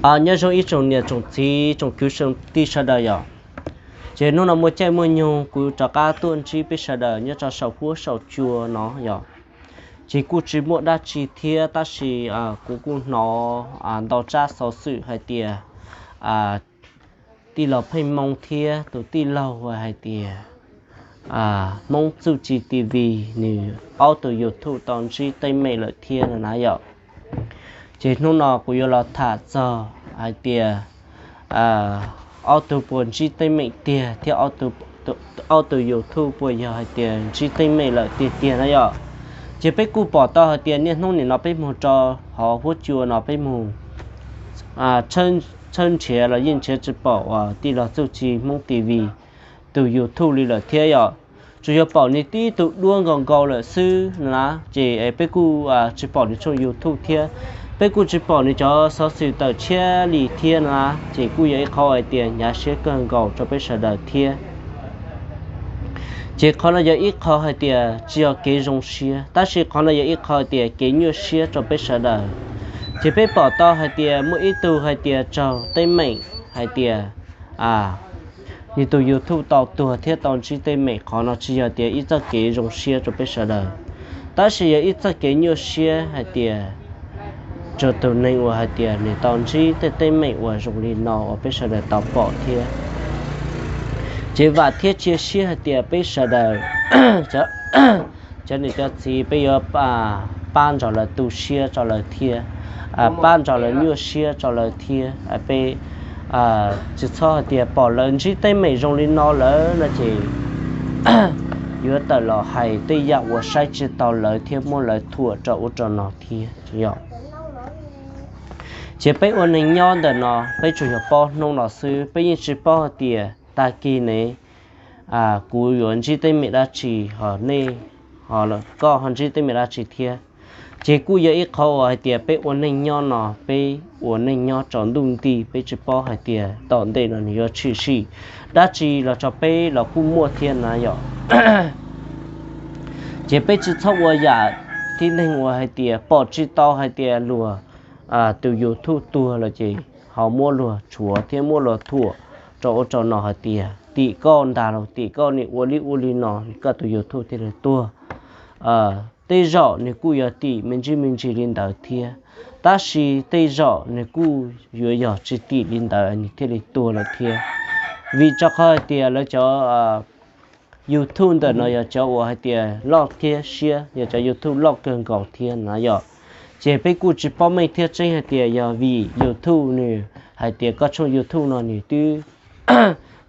Nyob zoo ib tsoom niam tsoom txiv tsoom kwv tsoom tij sawv daws yom. Ces hnub no muaj caij muaj nyoog kuv rov qab tuaj ntsib peb sawv daws nyob rau saum huab saum cua no yom. Ces kuj tsis muaj dab tsi thiab tab sis kuv kuj hnov ntau tsab xov xwm hais tias tij laug Pheej Moo thiab tus tij laug uas hais tias Hmoob Txuj Ci T V nws ob tug YouTube tau ntsib teeb meem lawm thiab no na yom. Ces hnub no kuv yuav los tham txog hais tias ob tug puas ntsib teeb meem tiag thiab ob tug YouTube puas yog hais tias ntsib teeb meem lawm tiag tiag na yom. Ces peb kuj pom tau hais tias niaj hnub nim no peb mus rau hauv huab cua no peb mus tshawb nrhiav los yeej nrhiav tsis pom uas tij laug Txuj Ci Hmoob T V tus YouTube li lawm thiab yom. Tsuas yog pom nws tib tug duab nkaus nkaus lawm xwb na, ces peb kuj tsis pom nws tshooj YouTube thiab. Peb kuj tsis pom nws cov xov xwm tawm tshiab li thiab na, ces kuj yog ib qho hais tias hnyav siab kawg nkaus rau peb sawv daws thiab. Ces qhov no yog ib qho hais tias tsis yog kev zoo siab, tab sis qhov no yog ib qho hais tias kev nyuaj siab rau peb sawv daws. Ces peb pom tau hais tias muaj ib tug hais tias raug teeb meem hais tias nws tus YouTube tau tuag thiab tau ntsib teeb meem, qhov no tsis yog tias ib txoj kev zoo siab rau peb sawv daws, tab sis yog ib txoj kev nyuaj siab hais tias rau tus neeg uas hais tias nws tau ntsib tej teeb meem uas zoo li no uas peb sawv daws tau pom thiab. Ces vam thiab cia siab hais tias peb sawv daws cov niam cov txiv peb yuav pab nrog lawv tu siab rau lawv thiab, pab nrog lawv nyuaj siab rau lawv thiab. Peb tsis txhob hais tias pom lawv ntsib teeb meem zoo li no lawm no ces yuav tawm los hais tej yam uas saib tsis taus lawv thiab muab lawv thuam rau ub rau no thiab yom. Ces peb ua neeg nyob ntawm no peb tsuas yog paub hnub no xwb, peb yeej tsis paub hais tias tag kis ne kuv yuav ntsib teeb meem dab tsi, ho nej, ho koj ho ntsib teeb meem dab tsi thiab. Ces kuj yog ib qhov uas hais tias peb ua neej nyob no peb ua neej nyob tsaus ntuj nti, peb tsis paub hais tias tom ntej no nws yuav tshwm sim dab tsi los rau peb los kuj muaj thiab na yom. Ces peb tsis txhob ua yam tib neeg uas hais tias pom tsis tau hais tias luag tus YouTube tuag lawm ces ho muab luag tshuav thiab muab luag thuam rau ub rau no hais tias tim koj ntag los tim koj niam ua li ua li no koj tus YouTube thiaj li tuag. Tej zaum nws kuj yuav tim me ntsis me ntsis li ntawd thiab, tab sis tej zaum nws kuj yuav yog tsis tim li ntawd nws thiaj li tuag lawm thiab. Vim rau qhov hais tias lawv cov YouTube ntawm no yog cov uas hais tias loj thiab siab, yog cov YouTube loj kawg nkaus thiab na yom. Ces peb kuj tsis paub meej thiab tseeb hais tias yog vim YouTube nws hais tias koj tshooj YouTube no nws twb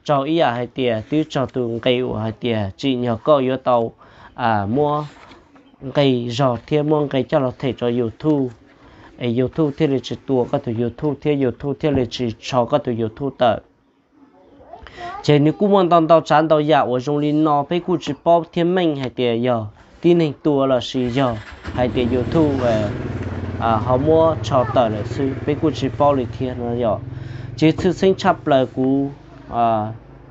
raug ib yam hais tias twb raug tus nqe uas hais tias tsim nyog koj yuav tau muab nqe zog thiab muab nqe coj los them rau YouTube, es YouTube thiaj li tsis tua koj tus YouTube thiab YouTube thiaj li tsis tsho koj tus YouTube tawm. Ces nws kuj muaj ntau ntau tsav ntau yam uas zoo li no, peb kuj tsis paub thiab meej hais tias yog tib neeg tua los sis yog hais tias YouTube ho muab tsho tawm lawm xwb, peb kuj tsis paub li thiab no yom. Ces tshwj xeeb tshaj plaws kuv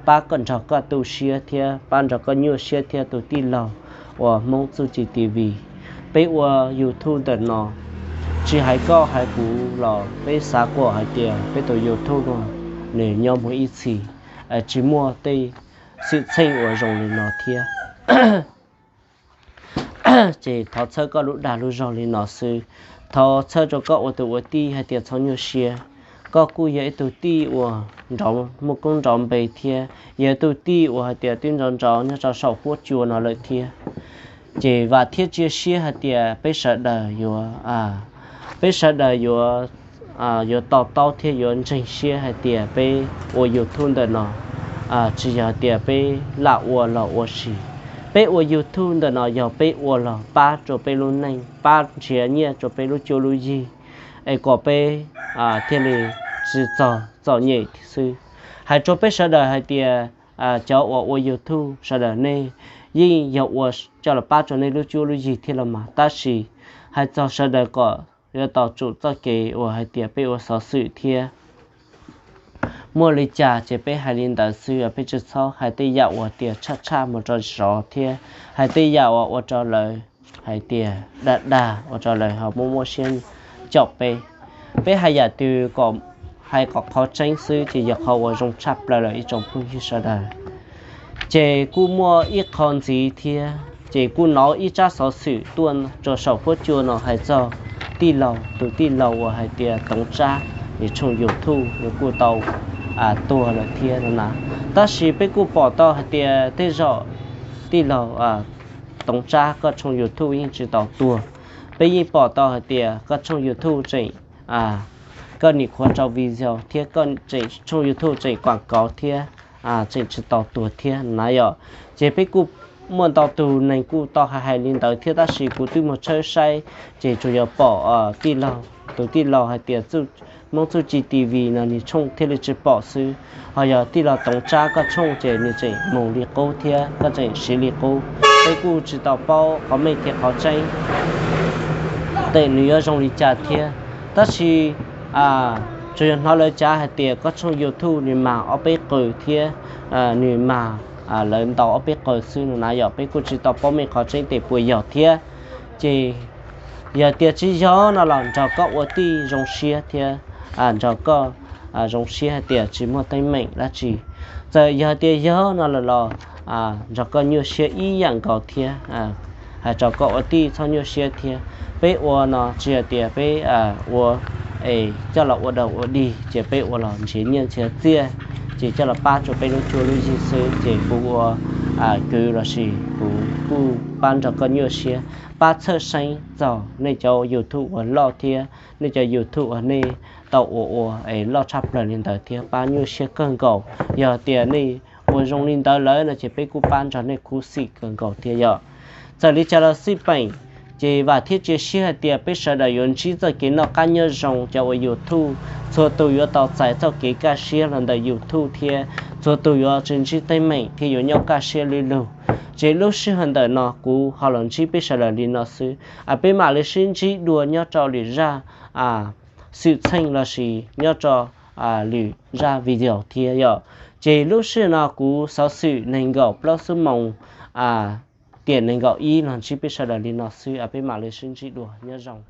pab koj nrog koj tu siab thiab pab nrog koj nyuaj siab thiab tus tij laug uas Hmoob Txuj Ci T V. Peb ua YouTube ntawm no, tsis hais koj hais kuv los peb xav kom hais tias peb tus YouTube no nws nyob mus ib txhis, tsis muaj tej xwm txheej uas zoo li no thiab. Ces thov txhawb koj lub dag lub zog li no xwb. Thov txhawb rau koj ua tus ua tij hais tias txhob nyuaj siab. Koj kuj yog ib tug tij uas nrov muaj koob nrov npe thiab yog ib tug tij uas hais tias twb nrov nrov nyob rau saum huab cua no lawm thiab. Ces vam thiab cia siab hais tias peb sawv daws yuav, peb sawv daws yuav, yuav to taub thiab yuav ntseeg siab hais tias peb ua YouTube ntawm no tsis yog tias peb lam ua los ua si. Peb ua YouTube ntawm no yog peb ua los pab rau peb lub neej, pab nrhiav nyiaj rau peb lub cuab lub yig, es kom peb thiaj li tsis txog txom nyem xwb. Hais rau peb sawv daws hais tias cov uas ua YouTube sawv daws nej yeej yog ua coj los pab rau nej lub cuab lub yig thiab los mas, tab sis hais txog sawv daws kom yuav tau tsum txoj kev uas hais tias peb ua xov xwm thiab. Muaj li cas ces peb hais li ntawd xwb, peb tsis txhob hais tej yam uas tias tshaj tshaj mus rau zov thiab hais tej yam uas ua rau lawv hais tias dag dag ua rau lawv ho muaj muaj siab caum peb. Peb hais yam twg kom hais qhov qhov tseeb xwb ces yog qhov uas zoo tshaj plaws lawm ib tsoom phooj ywg sawv daws. Ces kuj muaj ib qho ntxiv thiab ces kuj hnov ib tsab xov xwm tuaj rau saum huab cua no hais txog tij laug, tus tij laug uas hais tias Toov Tsab, nws tshooj YouTube nws kuj tau tuag lawm thiab no na. Tab sis peb kuj pom tau hais tias tej zaum tij laug Toov Tsab koj tshooj YouTube yeej tsis tau tuag. Peb yeej pom tau hais tias koj tshooj YouTube tseem, koj nim qhuav rau video thiab koj tseem tshooj YouTube tseem kuam kauv thiab, tseem tsis tau tuag thiab na yom. Ces peb kuj muaj ntau tus neeg kuj tau hais hais li ntawd thiab tab sis kuv twb mus tshawb saib ces tsuas yog pom tij laug, tus tij laug hais tias Hmoob Txuj Ci T V no nws tshooj thiaj li tsis pom xwb. Ho yog tij laug Toov Tsab koj tshooj ces nws tseem mus li qub thiab koj tseem siv li qub. Peb kuj tsis tau paub qhov meej thiab qhov tseeb tej nws yuav zoo li cas thiab. Tab sis tsuas yog hnov lawv cav hais tias koj tshooj YouTube nws mag ob peb qws thiab, nws mag lawv ntau ob peb qws xwb no na yom. Peb kuj tsis tau paub meej qhov tseeb tias puas yog thiab. Ces yog tias tsis yog no los nrog koj ua tij zoo siab thiab, nrog koj zoo siab hais tias tsis muaj teeb meem dab tsi. Txawm yog tias yog no lawm los nrog koj nyuaj siab ib yam nkaus thiab. Hais rau koj ua tij txhob nyuaj siab thiab. Peb ua no tsis hais tias peb ua es coj los ua dog ua dig, ces peb ua los nrhiav nyiaj nrhiav txiaj, ces coj los pab rau peb lub cuab lub yig xwb. Ces kuv ua kwv lossis kuv kuj pab nrog koj nyuaj siab, pab txhawj xeeb txog nej cov YouTube uas loj thiab nej cov YouTube uas nej tau ua ua es loj tshaj plaws li ntawd thiab, pab nyuaj siab kawg nkaus. Yog tias nej ua zoo li ntawd lawm no ces peb kuj pab nrog nej khuv xim kawg nkaus thiab yom. Txawm li cas los xij peem, ces vam thiab cia siab hais tias peb sawv daws yuav ntsib txoj kev noj qab nyob zoo. Cov ua YouTube txhua tus yuav tau txais txoj kev kaj siab los ntawm YouTube thiab txhua tus yuav tsis ntsib teeb meem thiab yuav nyob kaj siab li lug. Ces lub sij hawm ntawm no kuv ho los ntsib peb sawv daws li no xwb, peb mam li sib ntsib dua nyob rau lwm zaj xwm txheej lossis nyob rau lwm zaj video thiab yom. Ces lub sij hawm no kuv xov xwm nees nkaum plaub xuab moos tiam nees nkaum ib los ntsib peb sawv daws li no xwb, peb mam li sib ntsib dua, nyob zoo.